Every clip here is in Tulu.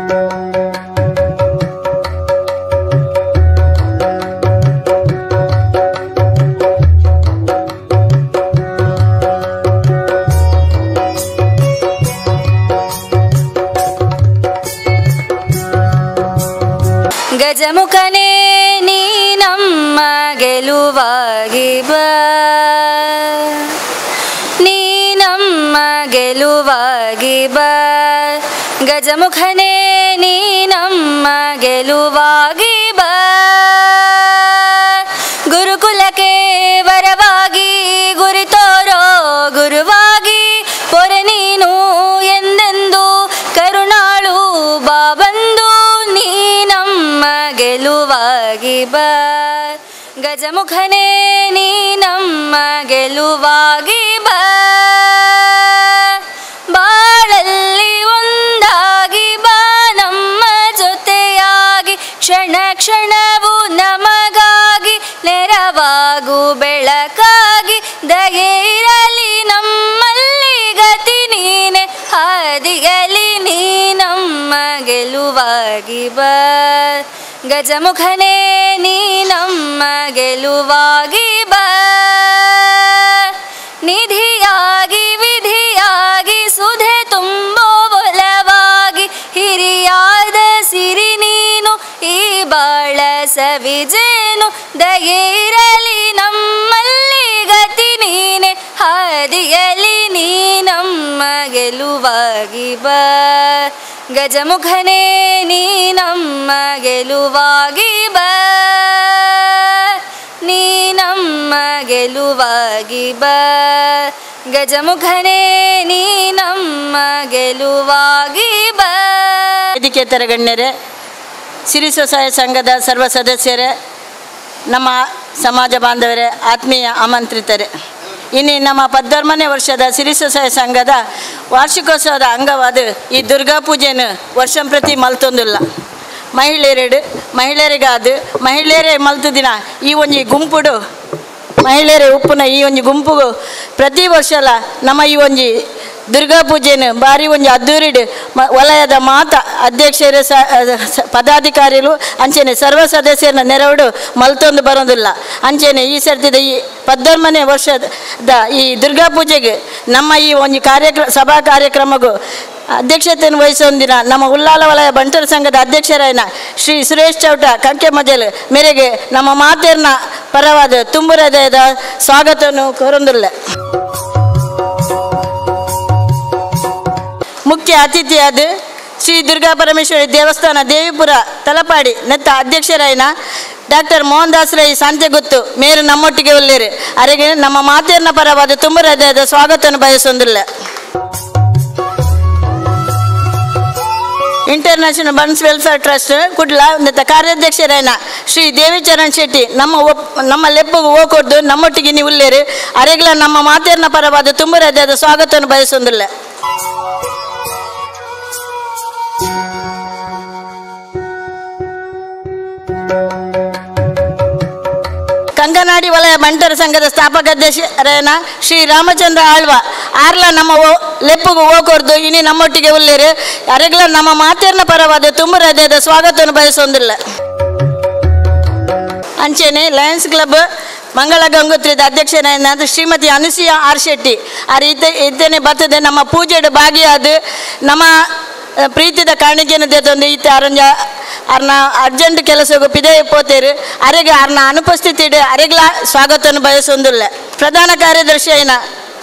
ಗಜಮುಖನೇ ನೀ ನಮ್ಮ ಗೆಲುವಾಗಿ ಬಾ, ನೀ ನಮ್ಮ ಗೆಲುವಾಗಿ ಬಾ. ಗಜಮುಖನೇ ನೀ ನಮ್ಮ ಗೆಲುವಾಗಿ ಬಾ. ಗುರುಕುಲಕ್ಕೆ ವರವಾಗಿ ಗುರಿ ತೋರೋ ಗುರುವಾಗಿ ಪೊರೆ ನೀನು ಎಂದೆಂದು ಕರುಣಾಳು ಬಾ ಬಂದು ನೀ ನಮ್ಮ ಗೆಲುವಾಗಿ ಬಾ. ಗಜಮುಖನೇ ನೀ ನಮ್ಮ ಗೆಲುವಾಗಿ ಬಾ. ಬಾಳಲ್ಲಿ ಒಂದಾಗಿ ಬಾ ನಮ್ಮ ಜೊತೆಯಾಗಿ, ಕ್ಷಣ ಕ್ಷಣವು ನಮಗಾಗಿ ನೆರವಾಗು ಬೆಳಕಾಗಿ. ದಯೆ ಇರಲಿ ನಮ್ಮಲ್ಲಿ ಗತಿ ನೀನೆ ಹಾದಿಯಲಿ ನೀ ನಮ್ಮ ಗೆಲುವಾಗಿ ಬಾ. ಗಜಮುಖನೇ ನೀ ನಮ್ಮ ಗೆಲುವಾಗಿ ಬಾ. ನಿಧಿಯಾಗಿ ವಿಧಿಯಾಗಿ ಸುಧೆ ತುಂಬೋ ಒಲವಾಗಿ, ಹಿರಿಯಾದ ಸಿರಿ ನೀನು ಈ ಬಾಳ ಸವಿಜೇನು. ದಯೆ ಇರಲಿ ನಮ್ಮಲ್ಲಿ ಗತಿ ನೀನೆ ಹಾದಿಯಲಿ ನೀ ನಮ್ಮ ಗೆಲುವಾಗಿ ಬಾ. ಗಜಮುಖನೇ ನೀ ನಮ್ಮ ಗೆಲುವಾಗಿ ಬಾ, ನೀ ನಮ್ಮ ಗೆಲುವಾಗಿ ಬಾ. ಗಜಮುಖನೇ ನೀ ನಮ್ಮ ಗೆಲುವಾಗಿ ಬಾ. ವೇದಿಕೇತರ ಗಣ್ಯರೇ, ಸಿರಿ ಸ್ವಸಹಾಯ ಸಂಘದ ಸರ್ವ ಸದಸ್ಯರೇ, ನಮ್ಮ ಸಮಾಜ ಬಾಂಧವರೇ, ಆತ್ಮೀಯ ಆಮಂತ್ರಿತರೇ, ಇನ್ನು ನಮ್ಮ 14ನೇ ವರ್ಷದ ಸಿರಿ ಸ್ವಸಹಾಯ ಸಂಘದ ವಾರ್ಷಿಕೋತ್ಸವದ ಅಂಗವಾದ ಈ ದುರ್ಗಾ ಪೂಜೆಯನ್ನು ವರ್ಷಂಪ್ರತಿ ಮಲ್ತೊಂದಿಲ್ಲ. ಮಹಿಳೆಯರೆಡು ಮಹಿಳೆಯರಿಗಾದ ಮಹಿಳೆಯರೇ ಮಲ್ತು ದಿನ ಈ ಒಂಜಿ ಗುಂಪುಡು ಮಹಿಳೆಯರೇ ಉಪ್ಪುನ ಈ ಒಂಜಿ ಗುಂಪುಗು ಪ್ರತಿ ವರ್ಷಲ ನಮ್ಮ ಈ ಒಂಜಿ ದುರ್ಗಾ ಪೂಜೆಯನ್ನು ಭಾರಿ ಒಂಜಿ ಅದ್ದೂರಿಡು ವಲಯದ ಮಾತ ಅಧ್ಯಕ್ಷರು ಪದಾಧಿಕಾರಿಗಳು ಅಂಚೆನೆ ಸರ್ವ ಸದಸ್ಯರನ್ನ ನೆರವುಡು ಮಲ್ತೊಂದು ಬರೋದಿಲ್ಲ. ಅಂಚೆನೆ ಈ ಸರ್ತಿದ ಈ 14ನೇ ವರ್ಷದ ಈ ದುರ್ಗಾ ಪೂಜೆಗೆ ನಮ್ಮ ಈ ಒಂದು ಕಾರ್ಯಕ್ರಮ ಸಭಾ ಕಾರ್ಯಕ್ರಮಗೂ ಅಧ್ಯಕ್ಷತೆಯನ್ನು ವಹಿಸೊಂದಿನ ನಮ್ಮ ಉಲ್ಲಾಲ ವಲಯ ಬಂಟರ ಸಂಘದ ಅಧ್ಯಕ್ಷರಾಯನ ಶ್ರೀ ಸುರೇಶ್ ಚೌಟ ಕಂಕೆ ಮಜಲ್ ಮೇರೆಗೆ ನಮ್ಮ ಮಾತೇರ್ನ ಪರವಾದ ತುಂಬು ಹೃದಯದ ಸ್ವಾಗತವನ್ನು ಕೋರೊಂದಿಲ್ಲ. ಮುಖ್ಯ ಅತಿಥಿಯಾದ ಶ್ರೀ ದುರ್ಗಾ ಪರಮೇಶ್ವರಿ ದೇವಸ್ಥಾನ ದೇವಿಪುರ ತಲಪಾಡಿ ನೆತ್ತ ಅಧ್ಯಕ್ಷರಾಯನ ಡಾಕ್ಟರ್ ಮೋಹನ್ ದಾಸ್ ರೈ ಶಾಂತಿಗುತ್ತು ಮೇರು ನಮ್ಮೊಟ್ಟಿಗೆ ಉಳ್ಳೇರು ಅರೆಗೆ ನಮ್ಮ ಮಾತೇರ್ನ ಪರವಾದ ತುಂಬು ಹೃದಯದ ಸ್ವಾಗತವನ್ನು ಬಯಸೊಂದಿಲ್ಲ. International Bunts welfare trust Kudla ನೆತ್ತ ಕಾರ್ಯಾಧ್ಯಕ್ಷರಾಯನ ಶ್ರೀ ದೇವಿಚರಣ್ ಶೆಟ್ಟಿ ನಮ್ಮ ನಮ್ಮ ಲೆಪ್ಪುಗು ಓಕೊಡ್ದು ನಮ್ಮೊಟ್ಟಿಗೆ ನೀವು ಉಳ್ಳೇರು ಅರೆಗ್ಲ ನಮ್ಮ ಮಾತೇರ್ನ ಪರವಾದ ತುಂಬು ಹೃದಯದ ಸ್ವಾಗತವನ್ನು ಬಯಸೊಂದಿಲ್ಲ. ಕಂಕನಾಡಿ ವಲಯ ಬಂಟರ ಸಂಘದ ಸ್ಥಾಪಕ ಅಧ್ಯಕ್ಷರಾಯನ ಶ್ರೀ ರಾಮಚಂದ್ರ ಆಳ್ವ ಆರ್ಲ ನಮ್ಮ ಲೆಪ್ಪುಗು ಓಕೊರ್ದು ಇನಿ ನಮ್ಮೊಟ್ಟಿಗೆ ಉಳ್ಳೇರು ಅರೆಗ್ಲ ನಮ್ಮ ಮಾತೇರ್ನ ಪರವಾದ ತುಂಬು ಹೃದಯದ ಸ್ವಾಗತವನ್ನು ಬಯಸೊಂದಿಲ್ಲ. ಅಂಚೆನೆ ಲಯನ್ಸ್ ಕ್ಲಬ್ ಮಂಗಳ ಗಂಗೋತ್ರಿದ ಅಧ್ಯಕ್ಷರಾದ ಶ್ರೀಮತಿ ಅನುಸೂಯ ಆರ್ ಶೆಟ್ಟಿ ಆ ರೀತಿ ಇದ್ದೇನೆ ಬರ್ತದೆ ನಮ್ಮ ಪೂಜೆಡು ಭಾಗಿಯಾದ ನಮ್ಮ ಪ್ರೀತಿದ ಕಾಣಿಕೆಯನ್ನು ದೇತೊಂದು ಈತ ಅರಂಜ ಅರ್ನ ಅರ್ಜೆಂಟ್ ಕೆಲಸಗೂ ಪಿದೆ ಪೋತೇರು ಅರೆಗೆ ಅರ್ನ ಅನುಪಸ್ಥಿತಿ ಅರೆಗ್ಲ ಸ್ವಾಗತವನ್ನು ಬಯಸೊಂದಿಲ್ಲ. ಪ್ರಧಾನ ಕಾರ್ಯದರ್ಶಿ అయిన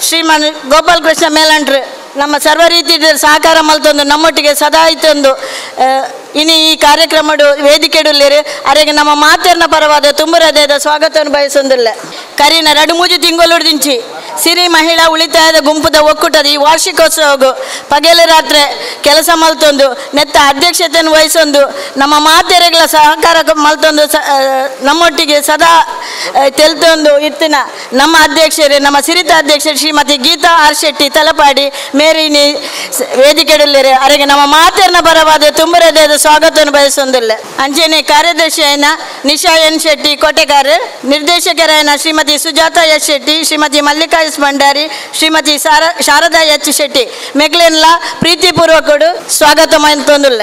ಶ್ರೀಮಾನ್ ಗೋಪಾಲ್ ಕೃಷ್ಣ ಮೇಲಂಡ್ರು ನಮ್ಮ ಸರ್ವ ರೀತಿಯ ಸಹಕಾರ ಮಲ್ತೊಂದು ನಮ್ಮೊಟ್ಟಿಗೆ ಸದಾ ಇತ್ತೊಂದು ಇನಿ ಈ ಕಾರ್ಯಕ್ರಮಡು ವೇದಿಕೆಡುಲ್ಲೇರು ಅರೆಗೆ ನಮ್ಮ ಮಾತೇರ್ನ ಪರವಾದ ತುಂಬು ಹೃದಯದ ಸ್ವಾಗತವನ್ನು ಬಯಸೊಂದಿಲ್ಲ. ಕರೀನ 2-3 ತಿಂಗಳು ಸಿರಿ ಮಹಿಳಾ ಉಳಿತಾಯದ ಗುಂಪುದ ಒಕ್ಕೂಟದ ಈ ವಾರ್ಷಿಕೋತ್ಸವಗೂ ಪಗೆಲ ರಾತ್ರಿ ಕೆಲಸ ಮಲ್ತೊಂದು ನೆತ್ತ ಅಧ್ಯಕ್ಷತೆಯನ್ನು ವಹಿಸೊಂದು ನಮ್ಮ ಮಾತೆರೆಗಳ ಸಹಕಾರ ಮಲ್ತೊಂದು ನಮ್ಮೊಟ್ಟಿಗೆ ಸದಾ ತೆಲ್ತೊಂದು ಇತ್ತಿನ ನಮ್ಮ ಅಧ್ಯಕ್ಷರೇ, ನಮ್ಮ ಸಿರಿತ ಅಧ್ಯಕ್ಷರು ಶ್ರೀಮತಿ ಗೀತಾ ಆರ್ ಶೆಟ್ಟಿ ತಲಪಾಡಿ ಮೇರಿನಿ ವೇದಿಕೆಡುಲ್ಲೇರೆ ಅರೆಗೆ ನಮ್ಮ ಮಾತೆರ್ನ ಪರವಾದ ತುಂಬರದೇದ ಸ್ವಾಗತವನ್ನು ಬಯಸೊಂದಿಲ್ಲ. ಅಂಚನೆ ಕಾರ್ಯದರ್ಶಿಯಾಯಿನ ನಿಶಾ ಎನ್ ಶೆಟ್ಟಿ ಕೋಟೆಗಾರ್, ನಿರ್ದೇಶಕರಾಯನ ಶ್ರೀಮತಿ ಸುಜಾತ ಎಸ್ ಶೆಟ್ಟಿ, ಶ್ರೀಮತಿ ಮಲ್ಲಿಕಾ ಎಸ್ ಭಂಡಾರಿ, ಶ್ರೀಮತಿ ಶಾರದಾ ಎಚ್ ಶೆಟ್ಟಿ ಮೆಗ್ಲೆನ್ಲ ಪ್ರೀತಿಪೂರ್ವಕಡು ಸ್ವಾಗತ ಮಂತೊಂದುಲ್ಲ.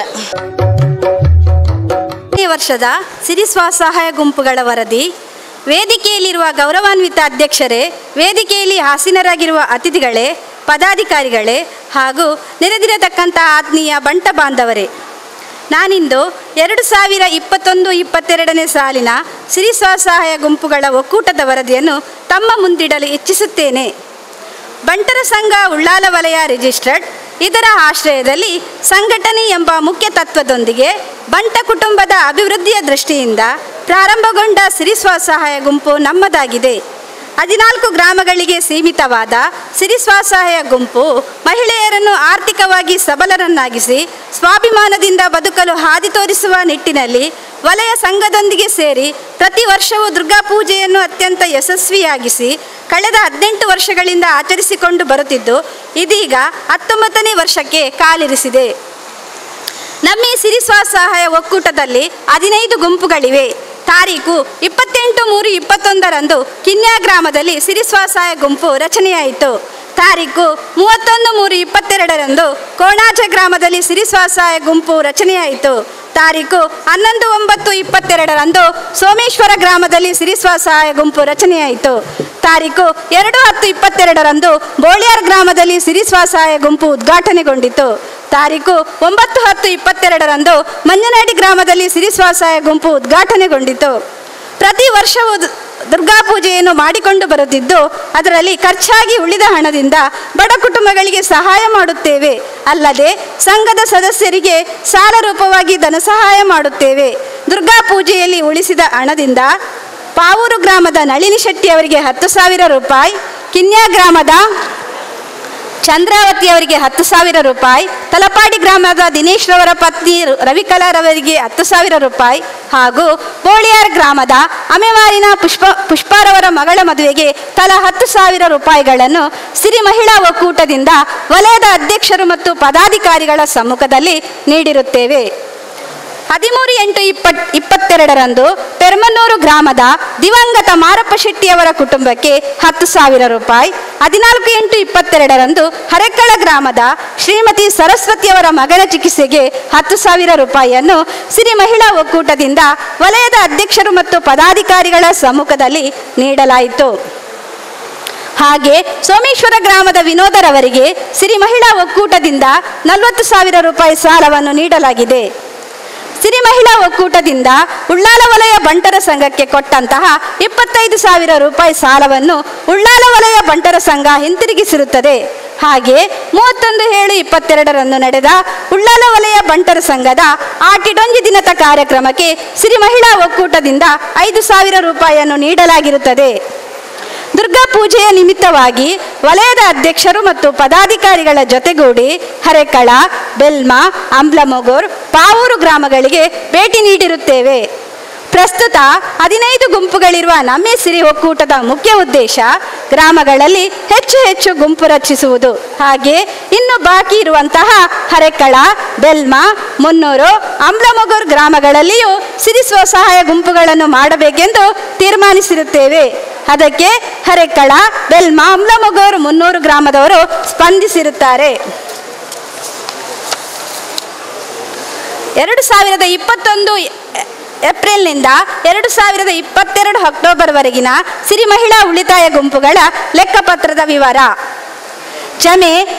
ಈ ವರ್ಷದ ಸಿರಿ ಸ್ವಸಹಾಯ ಗುಂಪುಗಳ ವರದಿ. ವೇದಿಕೆಯಲ್ಲಿರುವ ಗೌರವಾನ್ವಿತ ಅಧ್ಯಕ್ಷರೇ, ವೇದಿಕೆಯಲ್ಲಿ ಆಸೀನರಾಗಿರುವ ಅತಿಥಿಗಳೇ, ಪದಾಧಿಕಾರಿಗಳೇ ಹಾಗೂ ನೆರೆದಿರತಕ್ಕಂಥ ಆತ್ಮೀಯ ಬಂಟ ಬಾಂಧವರೇ, ನಾನಿಂದು 2021-22 ಸಾಲಿನ ಸಿರಿ ಸ್ವಸಹಾಯ ಗುಂಪುಗಳ ಒಕ್ಕೂಟದ ವರದಿಯನ್ನು ತಮ್ಮ ಮುಂದಿಡಲು ಇಚ್ಛಿಸುತ್ತೇನೆ. ಬಂಟರ ಸಂಘ ಉಳ್ಳಾಲ ವಲಯ ರಿಜಿಸ್ಟರ್ಡ್ ಇದರ ಆಶ್ರಯದಲ್ಲಿ ಸಂಘಟನೆ ಎಂಬ ಮುಖ್ಯ ತತ್ವದೊಂದಿಗೆ ಬಂಟ ಕುಟುಂಬದ ಅಭಿವೃದ್ಧಿಯ ದೃಷ್ಟಿಯಿಂದ ಪ್ರಾರಂಭಗೊಂಡ ಸಿರಿ ಸ್ವಸಹಾಯ ಗುಂಪು ನಮ್ಮದಾಗಿದೆ. 14 ಗ್ರಾಮಗಳಿಗೆ ಸೀಮಿತವಾದ ಸಿರಿ ಸ್ವಸಹಾಯ ಗುಂಪು ಮಹಿಳೆಯರನ್ನು ಆರ್ಥಿಕವಾಗಿ ಸಬಲರನ್ನಾಗಿಸಿ ಸ್ವಾಭಿಮಾನದಿಂದ ಬದುಕಲು ಹಾದಿ ತೋರಿಸುವ ನಿಟ್ಟಿನಲ್ಲಿ ವಲಯ ಸಂಘದೊಂದಿಗೆ ಸೇರಿ ಪ್ರತಿ ವರ್ಷವೂ ದುರ್ಗಾ ಪೂಜೆಯನ್ನು ಅತ್ಯಂತ ಯಶಸ್ವಿಯಾಗಿಸಿ ಕಳೆದ 18 ವರ್ಷಗಳಿಂದ ಆಚರಿಸಿಕೊಂಡು ಬರುತ್ತಿದ್ದು, ಇದೀಗ 19ನೇ ವರ್ಷಕ್ಕೆ ಕಾಲಿರಿಸಿದೆ. ನಮ್ಮ ಸಿರಿ ಸ್ವಸಹಾಯ ಒಕ್ಕೂಟದಲ್ಲಿ 15 ಗುಂಪುಗಳಿವೆ. ತಾರೀಕು 28/3/21ರಂದು ಕಿನ್ಯಾ ಗ್ರಾಮದಲ್ಲಿ ಸಿರಿ ಸ್ವಸಹಾಯ ಗುಂಪು ರಚನೆಯಾಯಿತು. ತಾರೀಕು 31/3/22ರಂದು ಕೋಣಾಜ ಗ್ರಾಮದಲ್ಲಿ ಸಿರಿ ಸ್ವಸಹಾಯ ಗುಂಪು ರಚನೆಯಾಯಿತು. ತಾರೀಕು 11/9/22ರಂದು ಸೋಮೇಶ್ವರ ಗ್ರಾಮದಲ್ಲಿ ಸಿರಿ ಸ್ವಸಹಾಯ ಗುಂಪು ರಚನೆಯಾಯಿತು. ತಾರೀಕು 2/10/22ರಂದು ಬೋಳಿಯಾರ್ ಗ್ರಾಮದಲ್ಲಿ ಸಿರಿ ಸ್ವಸಹಾಯ ಗುಂಪು ಉದ್ಘಾಟನೆಗೊಂಡಿತು. ತಾರೀಕು 9/10/22ರಂದು ಮಂಜನಾಡಿ ಗ್ರಾಮದಲ್ಲಿ ಸಿರಿ ಸ್ವಸಹಾಯ ಗುಂಪು ಉದ್ಘಾಟನೆಗೊಂಡಿತು. ಪ್ರತಿ ವರ್ಷವೂ ದುರ್ಗಾ ಪೂಜೆಯನ್ನು ಮಾಡಿಕೊಂಡು ಬರುತ್ತಿದ್ದು, ಅದರಲ್ಲಿ ಖರ್ಚಾಗಿ ಉಳಿದ ಹಣದಿಂದ ಬಡ ಕುಟುಂಬಗಳಿಗೆ ಸಹಾಯ ಮಾಡುತ್ತೇವೆ. ಅಲ್ಲದೆ ಸಂಘದ ಸದಸ್ಯರಿಗೆ ಸಾಲ ರೂಪವಾಗಿ ಧನ ಸಹಾಯ ಮಾಡುತ್ತೇವೆ. ದುರ್ಗಾ ಪೂಜೆಯಲ್ಲಿ ಉಳಿಸಿದ ಹಣದಿಂದ ಪಾವೂರು ಗ್ರಾಮದ ನಳಿನಿ ಶೆಟ್ಟಿ ಅವರಿಗೆ 10,000 ರೂಪಾಯಿ, ಕಿನ್ಯಾ ಗ್ರಾಮದ ಚಂದ್ರಾವತಿ ಅವರಿಗೆ 10,000 ರೂಪಾಯಿ, ತಲಪಾಡಿ ಗ್ರಾಮದ ದಿನೇಶ್ ರವರ ಪತ್ನಿ ರವಿಕಲಾರವರಿಗೆ 10,000 ರೂಪಾಯಿ ಹಾಗೂ ಬೋಳಿಯಾರ್ ಗ್ರಾಮದ ಅಮೆವಾರಿನ ಪುಷ್ಪಾರವರ ಮಗಳ ಮದುವೆಗೆ ತಲಾ 10,000 ರೂಪಾಯಿಗಳನ್ನು ಸಿರಿ ಮಹಿಳಾ ಒಕ್ಕೂಟದಿಂದ ವಲಯದ ಅಧ್ಯಕ್ಷರು ಮತ್ತು ಪದಾಧಿಕಾರಿಗಳ ಸಮ್ಮುಖದಲ್ಲಿ ನೀಡಿರುತ್ತೇವೆ. 13/8/22ರಂದು ಪೆರ್ಮನ್ನೂರು ಗ್ರಾಮದ ದಿವಂಗತ ಮಾರಪ್ಪ ಶೆಟ್ಟಿಯವರ ಕುಟುಂಬಕ್ಕೆ 10,000 ರೂಪಾಯಿ, 14/8/22ರಂದು ಹರೆಕ್ಕಳ ಗ್ರಾಮದ ಶ್ರೀಮತಿ ಸರಸ್ವತಿಯವರ ಮಗನ ಚಿಕಿತ್ಸೆಗೆ 10,000 ರೂಪಾಯಿಯನ್ನು ಸಿರಿ ಮಹಿಳಾ ಒಕ್ಕೂಟದಿಂದ ವಲಯದ ಅಧ್ಯಕ್ಷರು ಮತ್ತು ಪದಾಧಿಕಾರಿಗಳ ಸಮ್ಮುಖದಲ್ಲಿ ನೀಡಲಾಯಿತು. ಹಾಗೆ ಸೋಮೇಶ್ವರ ಗ್ರಾಮದ ವಿನೋದರವರಿಗೆ ಸಿರಿ ಮಹಿಳಾ ಒಕ್ಕೂಟದಿಂದ 40,000 ರೂಪಾಯಿ ಸಾಲವನ್ನು ನೀಡಲಾಗಿದೆ. ಸಿರಿ ಮಹಿಳಾ ಒಕ್ಕೂಟದಿಂದ ಉಳ್ಳಾಲ ವಲಯ ಬಂಟರ ಸಂಘಕ್ಕೆ ಕೊಟ್ಟಂತಹ 25,000 ರೂಪಾಯಿ ಸಾಲವನ್ನು ಉಳ್ಳಾಲ ವಲಯ ಬಂಟರ ಸಂಘ ಹಿಂತಿರುಗಿಸಿರುತ್ತದೆ. ಹಾಗೆ 31/7/22ರಂದು ನಡೆದ ಉಳ್ಳಾಲ ವಲಯ ಬಂಟರ ಸಂಘದ ಆಟಿಡೊಂಜಿ ದಿನದ ಕಾರ್ಯಕ್ರಮಕ್ಕೆ ಸಿರಿ ಮಹಿಳಾ ಒಕ್ಕೂಟದಿಂದ 5,000 ರೂಪಾಯಿಯನ್ನು ನೀಡಲಾಗಿರುತ್ತದೆ. ದುರ್ಗಾ ಪೂಜೆಯ ನಿಮಿತ್ತವಾಗಿ ವಲಯದ ಅಧ್ಯಕ್ಷರು ಮತ್ತು ಪದಾಧಿಕಾರಿಗಳ ಜೊತೆಗೂಡಿ ಹರೆಕಳ, ಬೆಲ್ಮಾ, ಅಂಬ್ಲಮೊಗೂರ್, ಪಾವೂರು ಗ್ರಾಮಗಳಿಗೆ ಭೇಟಿ ನೀಡಿರುತ್ತೇವೆ. ಪ್ರಸ್ತುತ 15 ಗುಂಪುಗಳಿರುವ ನಮ್ಮ ಸಿರಿ ಒಕ್ಕೂಟದ ಮುಖ್ಯ ಉದ್ದೇಶ ಗ್ರಾಮಗಳಲ್ಲಿ ಹೆಚ್ಚು ಹೆಚ್ಚು ಗುಂಪು ರಚಿಸುವುದು. ಹಾಗೆ ಇನ್ನು ಬಾಕಿ ಇರುವಂತಹ ಹರೆಕಳ, ಬೆಲ್ಮಾ, ಮುನ್ನೂರು, ಅಂಬ್ಲಮೊಗೂರ್ ಗ್ರಾಮಗಳಲ್ಲಿಯೂ ಸಿರಿ ಸ್ವಸಹಾಯ ಗುಂಪುಗಳನ್ನು ಮಾಡಬೇಕೆಂದು ತೀರ್ಮಾನಿಸಿರುತ್ತೇವೆ. ಅದಕ್ಕೆ ಹರೆಕಳ, ಬೆಲ್ಮಾ, ಅಂಬ್ಲಮೊಗೂರು, ಮುನ್ನೂರು ಗ್ರಾಮದವರು ಸ್ಪಂದಿಸಿರುತ್ತಾರೆ. 2021 ಏಪ್ರಿಲ್ನಿಂದ 2022 ಅಕ್ಟೋಬರ್ವರೆಗಿನ ಸಿರಿ ಮಹಿಳಾ ಉಳಿತಾಯ ಗುಂಪುಗಳ ಲೆಕ್ಕಪತ್ರದ ವಿವರ. ಜಮೆ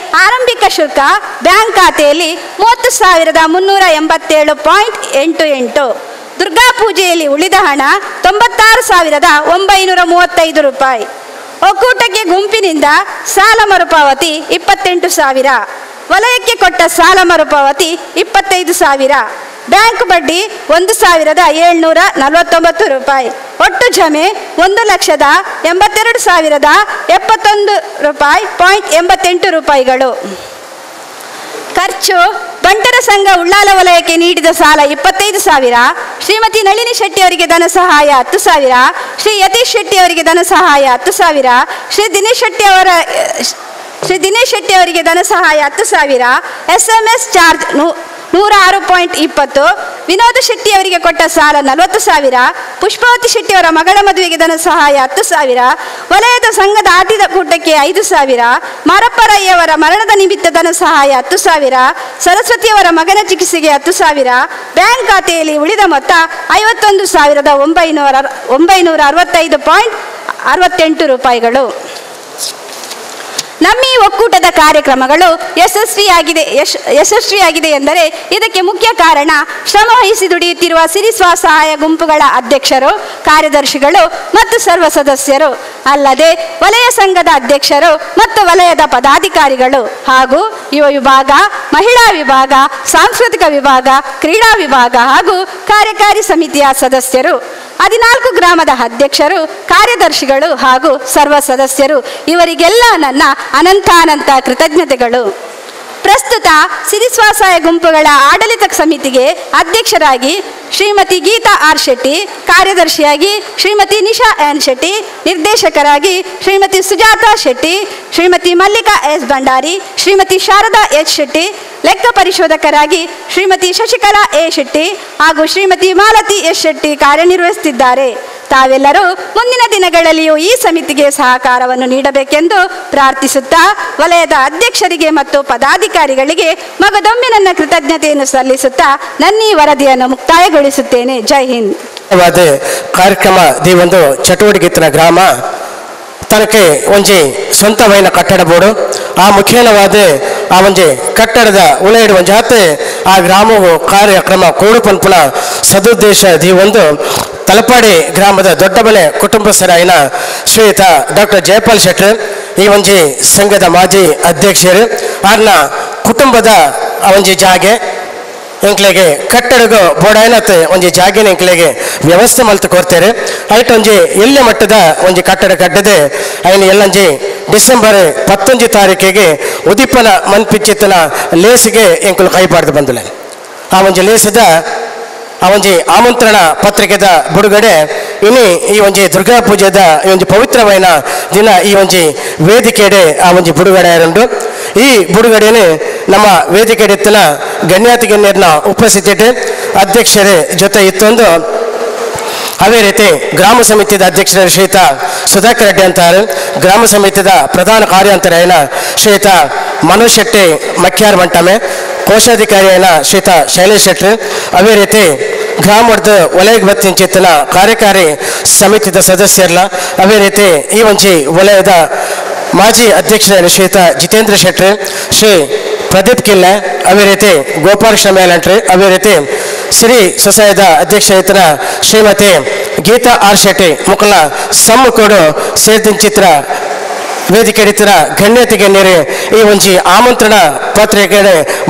ಆರಂಭಿಕ ಶುಲ್ಕ ಬ್ಯಾಂಕ್ ಖಾತೆಯಲ್ಲಿ 30,387.88. ದುರ್ಗಾ ಪೂಜೆಯಲ್ಲಿ ಉಳಿದ ಹಣ 96,935 ರೂಪಾಯಿ. ಒಕ್ಕೂಟಕ್ಕೆ ಗುಂಪಿನಿಂದ ಸಾಲ ಮರುಪಾವತಿ 28,000, ವಲಯಕ್ಕೆ ಕೊಟ್ಟ ಸಾಲ ಮರುಪಾವತಿ 25,000, ಬ್ಯಾಂಕ್ ಬಡ್ಡಿ 1,749 ರೂಪಾಯಿ. ಒಟ್ಟು ಜಮೆ 1,82,071.88 ರೂಪಾಯಿಗಳು. ಖರ್ಚು ಬಂಟರ ಸಂಘ ಉಳ್ಳಾಲ ವಲಯಕ್ಕೆ ನೀಡಿದ ಸಾಲ 25,000, ಶ್ರೀಮತಿ ನಳಿನಿ ಶೆಟ್ಟಿ ಅವರಿಗೆ ಧನ ಸಹಾಯ 10,000, ಶ್ರೀ ಯತೀಶ್ ಶೆಟ್ಟಿ ಅವರಿಗೆ ಧನ ಸಹಾಯ 10,000, ಶ್ರೀ ದಿನೇಶ್ ಶೆಟ್ಟಿ ಅವರಿಗೆ ಧನ ಸಹಾಯ 10,000, SMS charge 106.20, ವಿನೋದ ಶೆಟ್ಟಿ ಅವರಿಗೆ ಕೊಟ್ಟ ಸಾಲ 40,000, ಪುಷ್ಪಾವತಿ ಶೆಟ್ಟಿ ಅವರ ಮಗಳ ಮದುವೆಗೆ ಧನ ಸಹಾಯ 10,000, ವಲಯದ ಸಂಘದ ಆಟಿದ ಕೂಟಕ್ಕೆ 5,000, ಮಾರಪ್ಪರಯ್ಯವರ ಮರಣದ ನಿಮಿತ್ತ ಧನ ಸಹಾಯ 10,000, ಸರಸ್ವತಿಯವರ ಮಗನ ಚಿಕಿತ್ಸೆಗೆ 10,000, ಬ್ಯಾಂಕ್ ಖಾತೆಯಲ್ಲಿ ಉಳಿದ ಮೊತ್ತ 51,965.68 ರೂಪಾಯಿಗಳು. ನಮ್ಮ ಈ ಒಕ್ಕೂಟದ ಕಾರ್ಯಕ್ರಮಗಳು ಯಶಸ್ವಿಯಾಗಿದೆ ಎಂದರೆ ಇದಕ್ಕೆ ಮುಖ್ಯ ಕಾರಣ ಶ್ರಮ ವಹಿಸಿ ದುಡಿಯುತ್ತಿರುವ ಸಿರಿ ಸ್ವಸಹಾಯ ಗುಂಪುಗಳ ಅಧ್ಯಕ್ಷರು, ಕಾರ್ಯದರ್ಶಿಗಳು ಮತ್ತು ಸರ್ವ ಸದಸ್ಯರು, ಅಲ್ಲದೆ ವಲಯ ಸಂಘದ ಅಧ್ಯಕ್ಷರು ಮತ್ತು ವಲಯದ ಪದಾಧಿಕಾರಿಗಳು ಹಾಗೂ ಯುವ ವಿಭಾಗ, ಮಹಿಳಾ ವಿಭಾಗ, ಸಾಂಸ್ಕೃತಿಕ ವಿಭಾಗ, ಕ್ರೀಡಾ ವಿಭಾಗ ಹಾಗೂ ಕಾರ್ಯಕಾರಿ ಸಮಿತಿಯ ಸದಸ್ಯರು, 14 ಗ್ರಾಮದ ಅಧ್ಯಕ್ಷರು, ಕಾರ್ಯದರ್ಶಿಗಳು ಹಾಗೂ ಸರ್ವ ಸದಸ್ಯರು, ಇವರಿಗೆಲ್ಲ ನನ್ನ ಅನಂತಾನಂತ ಕೃತಜ್ಞತೆಗಳು. ಪ್ರಸ್ತುತ ಸಿರಿ ಸ್ವಸಹಾಯ ಗುಂಪುಗಳ ಆಡಳಿತ ಸಮಿತಿಗೆ ಅಧ್ಯಕ್ಷರಾಗಿ ಶ್ರೀಮತಿ ಗೀತಾ ಆರ್ ಶೆಟ್ಟಿ, ಕಾರ್ಯದರ್ಶಿಯಾಗಿ ಶ್ರೀಮತಿ ನಿಶಾ ಎನ್ ಶೆಟ್ಟಿ, ನಿರ್ದೇಶಕರಾಗಿ ಶ್ರೀಮತಿ ಸುಜಾತಾ ಶೆಟ್ಟಿ, ಶ್ರೀಮತಿ ಮಲ್ಲಿಕಾ ಎಸ್ ಭಂಡಾರಿ, ಶ್ರೀಮತಿ ಶಾರದಾ ಎಚ್ ಶೆಟ್ಟಿ, ಲೆಕ್ಕ ಪರಿಶೋಧಕರಾಗಿ ಶ್ರೀಮತಿ ಶಶಿಕಲಾ ಎ ಶೆಟ್ಟಿ ಹಾಗೂ ಶ್ರೀಮತಿ ಮಾಲತಿ ಎಸ್ ಶೆಟ್ಟಿ ಕಾರ್ಯನಿರ್ವಹಿಸುತ್ತಿದ್ದಾರೆ. ತಾವೆಲ್ಲರೂ ಮುಂದಿನ ದಿನಗಳಲ್ಲಿಯೂ ಈ ಸಮಿತಿಗೆ ಸಹಕಾರವನ್ನು ನೀಡಬೇಕೆಂದು ಪ್ರಾರ್ಥಿಸುತ್ತಾ ವಲಯದ ಅಧ್ಯಕ್ಷರಿಗೆ ಮತ್ತು ಪದಾಧಿಕಾರಿಗಳಿಗೆ ಮಗದೊಮ್ಮೆ ನನ್ನ ಕೃತಜ್ಞತೆಯನ್ನು ಸಲ್ಲಿಸುತ್ತಾ ನನ್ನ ಈ ವರದಿಯನ್ನು ಮುಕ್ತಾಯಗೊಳಿಸುತ್ತೇನೆ. ಜೈ ಹಿಂದ್. ಕಾರ್ಯಕ್ರಮ the ಒಂದು ಚಟುವಟಿಕೆ ಗ್ರಾಮ ತನಕೆ ಒಂಜಿ ಸ್ವಂತವೈನ ಕಟ್ಟಡ ಬೋರ್ಡು ಆ ಮುಖೇನವಾದ ಆ ಒಂಜಿ ಕಟ್ಟಡದ ಉಲೈಡು ಒಂಜಾತೆ ಆ ಗ್ರಾಮವು ಕಾರ್ಯಕ್ರಮ ಕೋಡು ಪನ್ಪುನ ಸದುದ್ದೇಶ the ಒಂದು ತಲಪಾಡಿ ಗ್ರಾಮದ ದೊಡ್ಡಬಲೆ ಕುಟುಂಬಸ್ಥರಾಯಿನ ಶ್ರೀಯುತ ಡಾಕ್ಟರ್ ಜಯಪಾಲ್ ಶೆಟ್ಟರ್ ಈ ಒಂಜಿ ಸಂಘದ ಮಾಜಿ ಅಧ್ಯಕ್ಷರು ಆರ್ನ ಕುಟುಂಬದ ಆ ಒಂಜಿ ಜಾಗೆ ಎಂಕ್ಲೆಗೆ ಕಟ್ಟಡಗು ಬೋಡಾಯನತ್ ಒಂಜಿ ಜಾಗಿನ ಎಂಕ್ಲೆಗೆ ವ್ಯವಸ್ಥೆ ಮಲ್ತು ಕೊಡ್ತಾರೆ. ಐಟ್ ಒಂಜಿ ಎಲ್ಲೆ ಮಟ್ಟದ ಒಂಜಿ ಕಟ್ಟಡ ಕಟ್ಟದೆ ಐನ ಎಲ್ಲಂಜಿ ಡಿಸೆಂಬರ್ 19 ತಾರೀಕಿಗೆ ಉದೀಪನ ಮನ್ಪಿಚ್ಚಿತನ ಲೇಸಿಗೆ ಎಂಕುಲು ಕೈಪಾಡ್ದು ಬಂದುಲೆ. ಆ ಒಂಜಿ ಲೇಸದ ಆ ಒಂಜಿ ಆಮಂತ್ರಣ ಪತ್ರಿಕೆದ ಬಿಡುಗಡೆ ಇನಿ ಈ ಒಂಜಿ ದುರ್ಗಾ ಪೂಜೆದ ಈ ಒಂಜಿ ಪವಿತ್ರವೈನ ದಿನ ಈ ಒಂಜಿ ವೇದಿಕೆಡೆ ಆ ಒಂಜಿ ಬಿಡುಗಡೆ ಉಂಟು. ಈ ಬಿಡುಗಡೆನೆ ನಮ್ಮ ವೇದಿಕೆ ಇತ್ತನ ಗಣ್ಯಾತಿ ಗಣ್ಯರನ್ನ ಉಪಸ್ಥಿತಿ ಅಧ್ಯಕ್ಷರ ಜೊತೆ ಇತ್ತೊಂದು ಅದೇ ರೀತಿ ಗ್ರಾಮ ಸಮಿತಿಯ ಅಧ್ಯಕ್ಷರ ಶ್ರೀಯುತ ಸುಧಾಕರ್ ರೆಡ್ಡಿ ಅಂತಾರೆ, ಗ್ರಾಮ ಸಮಿತಿಯ ಪ್ರಧಾನ ಕಾರ್ಯಾಂತರಾಯನ ಶ್ರೀಯುತ ಮನೋಜ್ ಶೆಟ್ಟಿ ಮಕ್ಯಾರ್ ಮಂಟಮೆ, ಕೋಶಾಧಿಕಾರಿಯನ ಶ್ರೀಯುತ ಶೈಲೇಶ್ ಶೆಟ್ಟಿ, ಅದೇ ರೀತಿ ಗ್ರಾಮದ ವಲಯಕ್ಕೆ ಬತ್ತಿಂಚಿತ್ತನ ಕಾರ್ಯಕಾರಿ ಸಮಿತಿಯ ಸದಸ್ಯರಲ್ಲ, ಅದೇ ರೀತಿ ಈ ಒಂಜಿ ವಲಯದ ಮಾಜಿ ಅಧ್ಯಕ್ಷರಾದ ಶ್ರೀಯುತ ಜಿತೇಂದ್ರ ಶೆಟ್ಟಿ, ಶ್ರೀ ಪ್ರದೀಪ್ ಕಿಲ್ಲೆ, ಅದೇ ರೀತಿ ಗೋಪಾಲಕೃಷ್ಣ ಮೇಲಂಟ್ರಿ, ಅದೇ ರೀತಿ ಶ್ರೀ ಸೊಸೈದ ಅಧ್ಯಕ್ಷ ಶ್ರೀಮತಿ ಗೀತಾ ಆರ್ ಶೆಟ್ಟಿ ಮುಕಲ ಸಮ್ಮುಖೋಡು ಸೇರ್ದಿಂಚಿತ್ರ ವೇದಿಕೆ ಹಿಡಿತರ ಗಣ್ಯತೆ ಗಣ್ಯರೇ ಈ ಒಂಜಿ ಆಮಂತ್ರಣ ಪತ್ರಿಕೆ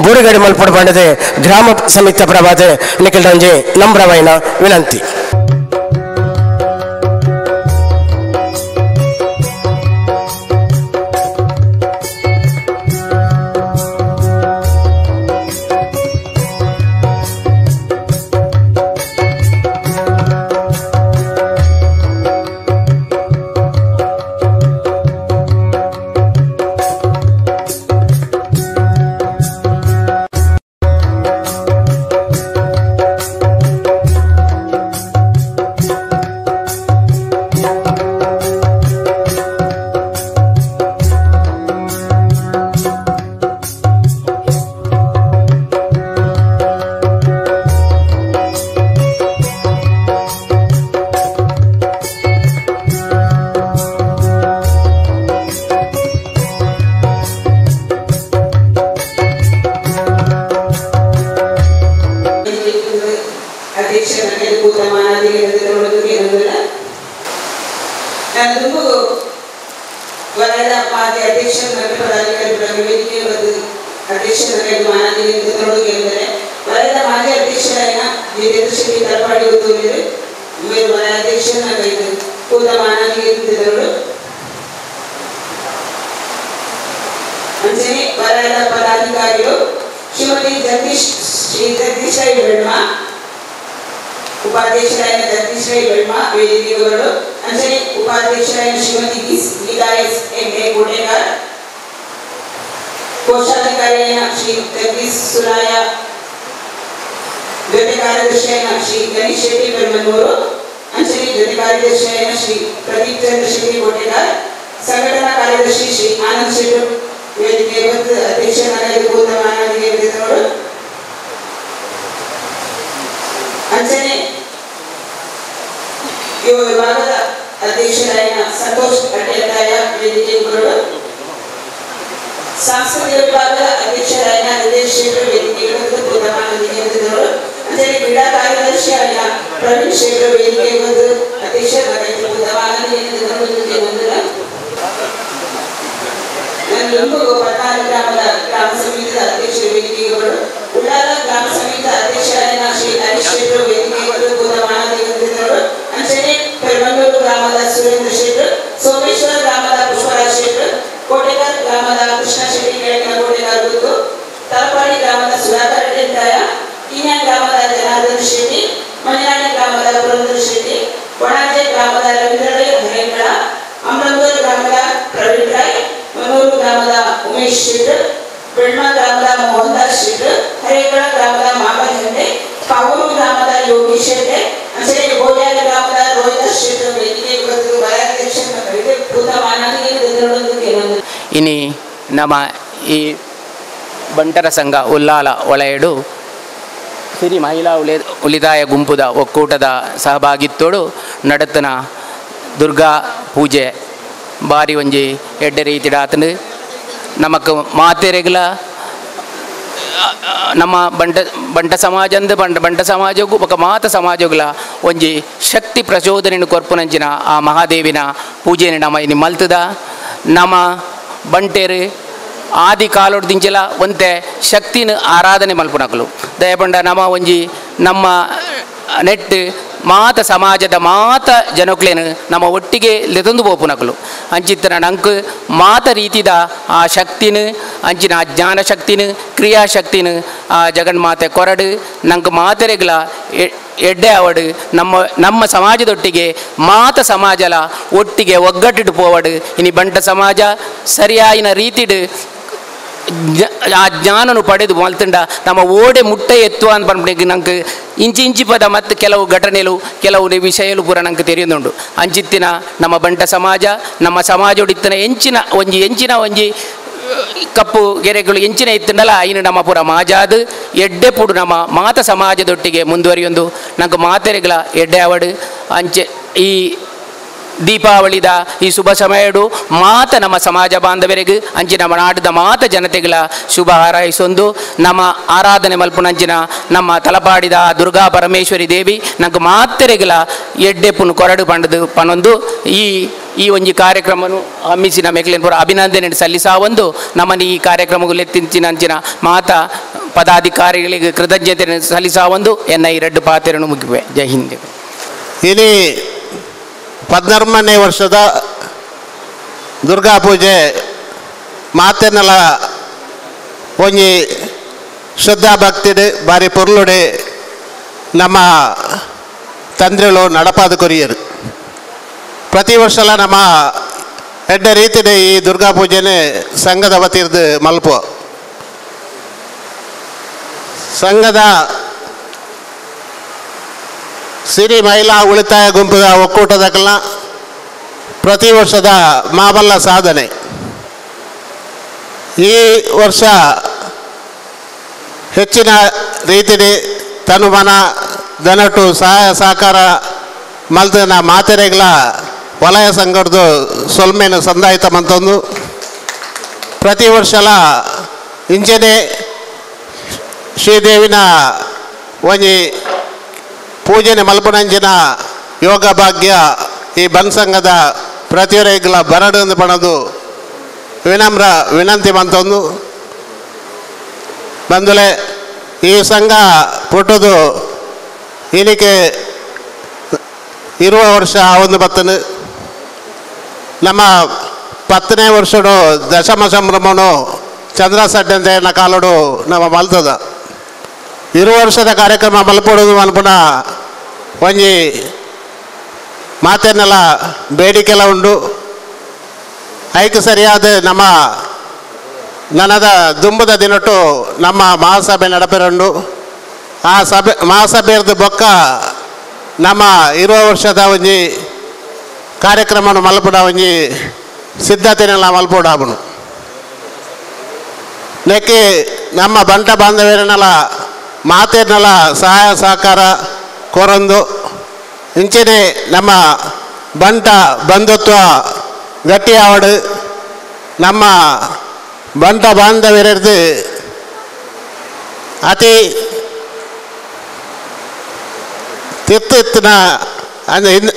ಬುಡುಗಡೆ ಮಲ್ಪಡು ಬಂಡದೆ ಗ್ರಾಮ ಸಮಿತಿ ಪ್ರಭಾದ ನಿಖಿಲ್ ಒಂಜಿ ನಮ್ರವೈನ ವಿನಂತಿ. ಪದಾಧಿಕಾರಿಗಳು Shrimati Jagadish Shri Jagadish Rai Belma ಉಪಾಧ್ಯಕ್ಷರಾಯನ Jagdish Rai ಬೆಳ್ಮ ವೇದಿಕೆಗವರು ಅಂಚನೆ ಉಪಾಧ್ಯಕ್ಷರಾಯನ Shrimati Geetha S M A Kotekar ಕೋಶಾಧಿಕಾರಿಯಾಯ Shri Jagdish ಸುರಾಯ ಜೊತೆ ಕಾರ್ಯದರ್ಶಿಯಾಯ ಶ್ರೀ ಗಣೇಶ್ ಶೆಟ್ಟಿ ಬೆಳ್ಮನೂರು ಅಂಚನೆ ಜೊತೆ ಕಾರ್ಯದರ್ಶಿಯಾಯ ಶ್ರೀ ಪ್ರದೀಪ್ ಚಂದ್ರ ಶೆಟ್ಟಿ ಕೋಟೆಗಾರ್ ಸಂಘಟನಾ ಕಾರ್ಯದರ್ಶಿ ಶ್ರೀ ಆನಂದ್ ಶೆಟ್ಟಿ ವೇದಿಕೆ ಅಧ್ಯಕ್ಷರಾಗಿರುವ ಮಾನವಿಗೆ ಅಂಚನೆ ಯುವ ವಿಭಾಗದ ಅಧ್ಯಕ್ಷರಾದ ಸಂತೋಷ್ ಅಡ್ಡೆತ್ತಾಯ ವೇದಿಕೆಗಳು ಸಾಂಸ್ಕೃತಿಕ ವಿಭಾಗದ ಅಧ್ಯಕ್ಷರಾದ ಹೃದಯ ಶೆಟ್ಟಿ ವೇದಿಕೆಗಳು ಅಂಚನೆ ಕ್ರೀಡಾ ಕಾರ್ಯದರ್ಶಿಯಾದ ಪ್ರವೀಣ್ ಶೆಟ್ಟಿ ವೇದಿಕೆಗಳು ಅಧ್ಯಕ್ಷರಾದ ಪಟ್ನಾಲ ಗ್ರಾಮದ ಗ್ರಾಮ ಸಮಿತಿಯ ಅಧ್ಯಕ್ಷ ವೇದಿಕೆಗಳು ಉಳ್ಳಾಲ ಗ್ರಾಮ ಸಮಿತಿಯ ಅಧ್ಯಕ್ಷರಾದ ಶ್ರೀ ಹರೀಶ್ ಶೆಟ್ಟಿ ವೇದಿಕೆಗಳು ಅಂಚನೆ ಪೆರ್ಮಂಡೂರು ಗ್ರಾಮದ ಸುರೇಂದ್ರ ಶೆಟ್ಟಿ, ಸೋಮೇಶ್ವರ ಗ್ರಾಮದ ಪುಷ್ಪರಾಜ್ ಶೆಟ್ಟಿ, ಕೋಟೆಗಾರ್ ಗ್ರಾಮದ ಕೃಷ್ಣ ಶೆಟ್ಟಿ ಕೆಳಗಿನ ಕೋಟೆಗಾರ್ ಗುತ್ತು, ತಲಪಾಡಿ ಗ್ರಾಮದ ಸುಧಾಕರ್ ರೆಡ್ಡಿ, ಕಿನ್ಯಾ ಗ್ರಾಮದ ಜನಾರ್ದನ್ ಶೆಟ್ಟಿ, ಮಂಜನಾಡಿ ಗ್ರಾಮದ ಪುರಂದರ ಶೆಟ್ಟಿ, ಕೊಣಾಜೆ ಗ್ರಾಮದ ರವೀಂದ್ರ ರೈ ಹರೇಂಗಳ, ಅಮರಂಗೂರು ಗ್ರಾಮದ ಪ್ರವೀಣ್ ರೈ, ಮನೂರು ಗ್ರಾಮದ ಉಮೇಶ್ ಶೆಟ್ಟಿ, ಬೆಳ್ಮ ಗ್ರಾಮದ ಮೋಹನ್ ದಾಸ್ ಶೆಟ್ಟಿ, ಹರೇಗಳ ಗ್ರಾಮದ ಮಾಬಲ್ ಹೆಂಡೆ, ಪಾವೂರು ಗ್ರಾಮದ ಯೋಗಿ ಶೆಟ್ಟಿ, ಅಂಚನೆ ಗೋಲ್ಯಾಲ ಗ್ರಾಮದ ರೋಹಿದಾಸ್ ಶೆಟ್ಟಿ ವೇದಿಕೆ ಇನಿ ನಮ್ಮ ಈ ಬಂಟರ ಸಂಘ ಉಲ್ಲಾಲ ಒಳೆಯಡು ಸಿರಿ ಮಹಿಳಾ ಉಳಿತಾಯ ಗುಂಪುದ ಒಕ್ಕೂಟದ ಸಹಭಾಗಿತ್ತೋಡು ನಡತನ ದುರ್ಗಾ ಪೂಜೆ ಬಾರಿ ಒಂಜಿ ಎಡ್ಡೆ ರೀತಿಡಾತನು ನಮಕ್ ಮಾತೆರೆಗ್ಲ ನಮ್ಮ ಬಂಟ ಬಂಟ ಸಮಾಜಂದು ಬಂಟ ಬಂಟ ಸಮಾಜಕ್ಕೂ ಬೊಕ ಮಾತ ಸಮಾಜಗಳ ಒಂಜಿ ಶಕ್ತಿ ಪ್ರಚೋದನೆಯನ್ನು ಕೊರ್ಪುನಂಚಿನ ಆ ಮಹಾದೇವಿನ ಪೂಜೆಯನ್ನು ನಮ್ಮ ಇನಿ ಮಲ್ತದ ನಮ್ಮ ಬಂಟೇರು ಆದಿ ಕಾಲೊಡ್ದಿಂಚಲ ಒಂತೆ ಶಕ್ತಿನ ಆರಾಧನೆ ಮಲ್ಪುನಕಲು ದಯಪಂಡ ನಮ್ಮ ಒಂಜಿ ನಮ್ಮ ನೆಟ್ ಮಾತ ಸಮಾಜದ ಮಾತ ಜನಕ್ಲೇನು ನಮ್ಮ ಒಟ್ಟಿಗೆ ಲೆತೊಂದು ಪೋಪುನಕಲು ಅಂಚಿತ್ತನ ನಂಕ್ ಮಾತ ರೀತಿದ ಆ ಶಕ್ತಿನ ಅಂಚಿನ ಆ ಜ್ಞಾನ ಶಕ್ತಿನ ಕ್ರಿಯಾಶಕ್ತಿನ ಆ ಜಗನ್ಮಾತೆ ಕೊರಡು ನಂಗೆ ಮಾತೆರೆಗ್ಲ ಎಡ್ಡೆ ಅವಡು ನಮ್ಮ ನಮ್ಮ ಸಮಾಜದೊಟ್ಟಿಗೆ ಮಾತ ಸಮಾಜಲ ಒಟ್ಟಿಗೆ ಒಗ್ಗಟ್ಟಿಟ್ಟು ಪೋವಡು ಇನಿ ಬಂಟ ಸಮಾಜ ಸರಿಯಾಯಿನ ರೀತಿಡು ಆ ಜ್ಞಾನನು ಪಡೆದು ಮಲ್ತುಂಡ ನಮ್ಮ ಓಡೆ ಮುಟ್ಟೆ ಎತ್ತುವ ಅಂತ ಪನ್ಪುನೆಗ್ ನಂಗೆ ಇಂಚಿ ಇಂಚಿ ಪದ ಮತ್ತು ಕೆಲವು ಘಟನೆಲು ಕೆಲವು ವಿಷಯಲು ಪೂರ ನಂಗೆ ತೆರೆಯುಂಡು ಅಂಚಿತ್ತಿನ ನಮ್ಮ ಬಂಟ ಸಮಾಜ ನಮ್ಮ ಸಮಾಜೋಡಿತ್ತಿನ ಎಂಚಿನ ಒಂಜಿ ಎಂಚಿನ ಒಂಜಿ ಕಪ್ಪು ಗೆರೆಗಳು ಎಂಚಿನ ಇತ್ತುಂಡಲ ಇನ್ನು ನಮ್ಮ ಪೂರ ಮಾಜಾದು ಎಡ್ಡೆ ಪುಡು ನಮ್ಮ ಮಾತ ಸಮಾಜದೊಟ್ಟಿಗೆ ಮುಂದುವರಿಯೊಂದು ನಂಗೆ ಮಾತೆರೆಗಳ ಎಡ್ಡೆ ಅವಡು ಅಂಚೆ ಈ ದೀಪಾವಳಿದ ಈ ಶುಭ ಸಮಯಡು ಮಾತ ನಮ್ಮ ಸಮಾಜ ಬಾಂಧವರಿಗೆ ಅಂಚಿನ ನಮ್ಮ ನಾಡದ ಮಾತ ಜನತೆಗಳ ಶುಭ ಹಾರೈಸೊಂದು ನಮ್ಮ ಆರಾಧನೆ ಮಲ್ಪುನಂಚಿನ ನಮ್ಮ ತಲಪಾಡಿದ ದುರ್ಗಾ ಪರಮೇಶ್ವರಿ ದೇವಿ ನಂಗೆ ಮಾತೆರೆಗಳ ಎಡ್ಡೆ ಪುನ್ ಕೊರಡು ಪಂಡದು ಪನೊಂದು ಈ ಈ ಒಂಜಿ ಕಾರ್ಯಕ್ರಮನು ಹಮ್ಮಿಸಿನ ಮೆಕ್ಲಿನ್ ಪುರ ಅಭಿನಂದನೆ ಸಲ್ಲಿಸಾವೊಂದು ನಮ್ಮನ್ನು ಈ ಕಾರ್ಯಕ್ರಮಗಳು ಎತ್ತಿಂಚಿನ ಅಂಚಿನ ಮಾತ ಪದಾಧಿಕಾರಿಗಳಿಗೆ ಕೃತಜ್ಞತೆ ಸಲ್ಲಿಸಾವೊಂದು ಎನ್ನ ಈ ರೆಡ್ಡು ಪಾತೆರನ್ನು ಮುಗಿವೆ. ಜೈ ಹಿಂದ್. ಇನಿ 14ನೇ ವರ್ಷದ ದುರ್ಗಾ ಪೂಜೆ ಮಾತೆನೆಲ್ಲ ಒಂಜಿ ಶ್ರದ್ಧಾ ಭಕ್ತಿಡು ಬಾರಿ ಪೊರ್ಲುಡೆ ನಮ್ಮ ತಂದೆಗಳು ನಡಪಾದ ಕೊರಿಯರು. ಪ್ರತಿ ವರ್ಷಲ ನಮ್ಮ ಎಡ್ಡೆ ರೀತಿಡೆ ಈ ದುರ್ಗಾ ಪೂಜೆನೆ ಸಂಘದ ವತಿರ್ದು ಮಲ್ಪು ಸಂಘದ ಸಿರಿ ಮಹಿಳಾ ಉಳಿತಾಯ ಗುಂಪುದ ಒಕ್ಕೂಟದಕಲ್ನ ಪ್ರತಿ ವರ್ಷದ ಮಾಬಲ್ಲ ಸಾಧನೆ. ಈ ವರ್ಷ ಹೆಚ್ಚಿನ ರೀತಿಯಲ್ಲಿ ತನುಮನ ದನಟು ಸಹಾಯ ಸಹಕಾರ ಮಲ್ತನ ಮಾತೆರೆಗಳ ವಲಯ ಸಂಘದ ಸೊಲ್ಮೆನು ಸಂದಾಯಿತ ಮಂತೊಂದು ಪ್ರತಿ ವರ್ಷಲ ಇಂಚನೆ ಶ್ರೀದೇವಿನ ಒಂಜಿ ಪೂಜೆನೆ ಮಲ್ಪುನಂಚಿನ ಯೋಗ ಭಾಗ್ಯ ಈ ಬನ್ ಸಂಘದ ಪ್ರತಿಯೊರೆಗಳ ಬರಡು ಪಣದು ವಿನಮ್ರ ವಿನಂತಿ ಮಂತೊಂದು ಬಂದುಲೆ ಈ ಸಂಘ ಪುಟ್ಟದು ಇನಿಕೆ ಇರುವ ವರ್ಷ ಒಂದು ಬತ್ತನು ನಮ್ಮ 10ನೇ ವರ್ಷಡು ದಶಮ ಸಂಭ್ರಮನು ಚಂದ್ರ ಸಡ್ಡಂತ ಕಾಲೋಡು ನಮ್ಮ ಮಲ್ತದ 20 ವರ್ಷದ ಕಾರ್ಯಕ್ರಮ ಮಲ್ಪೊಡು ಮಲ್ಪುನ ಒಂಜಿ ಮಾತೆನ್ನೆಲ್ಲ ಬೇಡಿಕೆಲ್ಲ ಉಂಡು. ಐಕ್ ಸರಿಯಾದ ನಮ್ಮ ನನದ ದುಂಬದ ದಿನಟ್ಟು ನಮ್ಮ ಮಹಾಸಭೆ ನಡಪೆರುಂಡು. ಆ ಸಭೆ ಮಹಾಸಭೆಯದು ಬೊಕ್ಕ ನಮ್ಮ 20 ವರ್ಷದ ಒಂಜಿ ಕಾರ್ಯಕ್ರಮವನ್ನು ಮಲ್ಪುನ ಒಂಜಿ ಸಿದ್ಧತೆನೆಲ್ಲ ಮಲ್ಪೊಡಾಪುಂಡು. ನೆಕ್ಕೆ ನಮ್ಮ ಬಂಟ ಬಾಂಧವ್ಯರನ್ನೆಲ್ಲ ಮಾತೆನ್ನೆಲ್ಲ ಸಹಾಯ ಸಹಕಾರ ಕೋರಂದು ಇಂಚೆನೆ ನಮ್ಮ ಬಂಟ ಬಂಧುತ್ವ ಗಟ್ಟಿಯಾವಡು ನಮ್ಮ ಬಂಟ ಬಾಂಧವ್ಯರದ್ದು ಅತಿ ತಿತ್ತಿತ್ತಿನ ಅಂದರೆ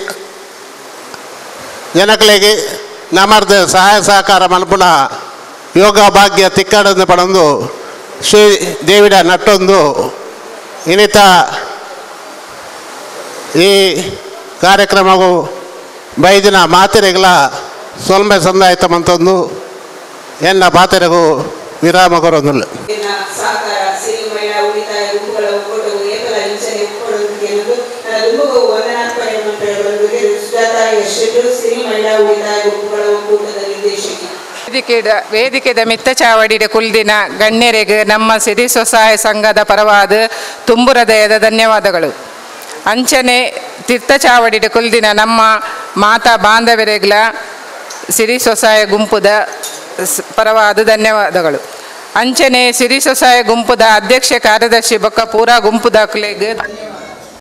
ಜನಗಳಿಗೆ ನಮ್ಮರ್ದು ಸಹಾಯ ಸಹಕಾರ ಮಲ್ಪುನ ಯೋಗ ಭಾಗ್ಯ ತಿಕ್ಕಡಂದು ಪಡೊಂದು ಶ್ರೀ ದೇವಿಡ ನಟ್ಟೊಂದು ಇನ್ನಿತ ಈ ಕಾರ್ಯಕ್ರಮವು ಬೈದಿನ ಮಾತೆರೆಗಳ ಸೊಲ್ಮೆ ಸಂದಾಯಿತ ಮಂತೊಂದು ಎನ್ನ ಪಾತೆರೆಗೂ ವಿರಾಮ ಕೊರೊಂದುಲ್ಲ. ಸಹಕಾರ ಸಿರಿ ಮಹಿಳಾ ಉಳಿತಾಯ ಗುಂಪುಗಳ ಒಕ್ಕೂಟವು ಏಕಲ ಇಂಚನೆ ಒಕ್ಕೂಟದೊಂದಿಗೆ ದುಂಬುಗು ವಂದನಾರ್ಪಣೆ ಮಂತ್ರಿಗಳೊಂದಿಗೆ ಸುಜಾತ ಎಸ್ ಶೆಟ್ಟರು ಸಿರಿ ಮಹಿಳಾ ಉಳಿತಾಯ ಗುಂಪುಗಳ ಒಕ್ಕೂಟದ ನಿರ್ದೇಶಕಿ. ವೇದಿಕೆದ ಮಿತ್ತ ಚಾವಡಿದ ಕುಲ್ದಿನ ಗಣ್ಯರಿಗೆ ನಮ್ಮ ಸಿರಿ ಸ್ವಸಹಾಯ ಸಂಘದ ಪರವಾದ ತುಂಬು ಹೃದಯದ ಧನ್ಯವಾದಗಳು. ಅಂಚನೆ ತೀರ್ಥ ಚಾವಡಿದ ಕುಲ್ದಿನ ನಮ್ಮ ಮಾತಾ ಬಾಂಧವರಿಗಳ ಸಿರಿ ಸ್ವಸಹಾಯ ಗುಂಪುದ ಪರವಾದ ಧನ್ಯವಾದಗಳು. ಅಂಚನೆ ಸಿರಿ ಸ್ವಸಹಾಯ ಗುಂಪುದ ಅಧ್ಯಕ್ಷ ಕಾರ್ಯದರ್ಶಿ ಬೊಕ್ಕ ಪೂರಾ ಗುಂಪುದಾಕುಲೆಗ್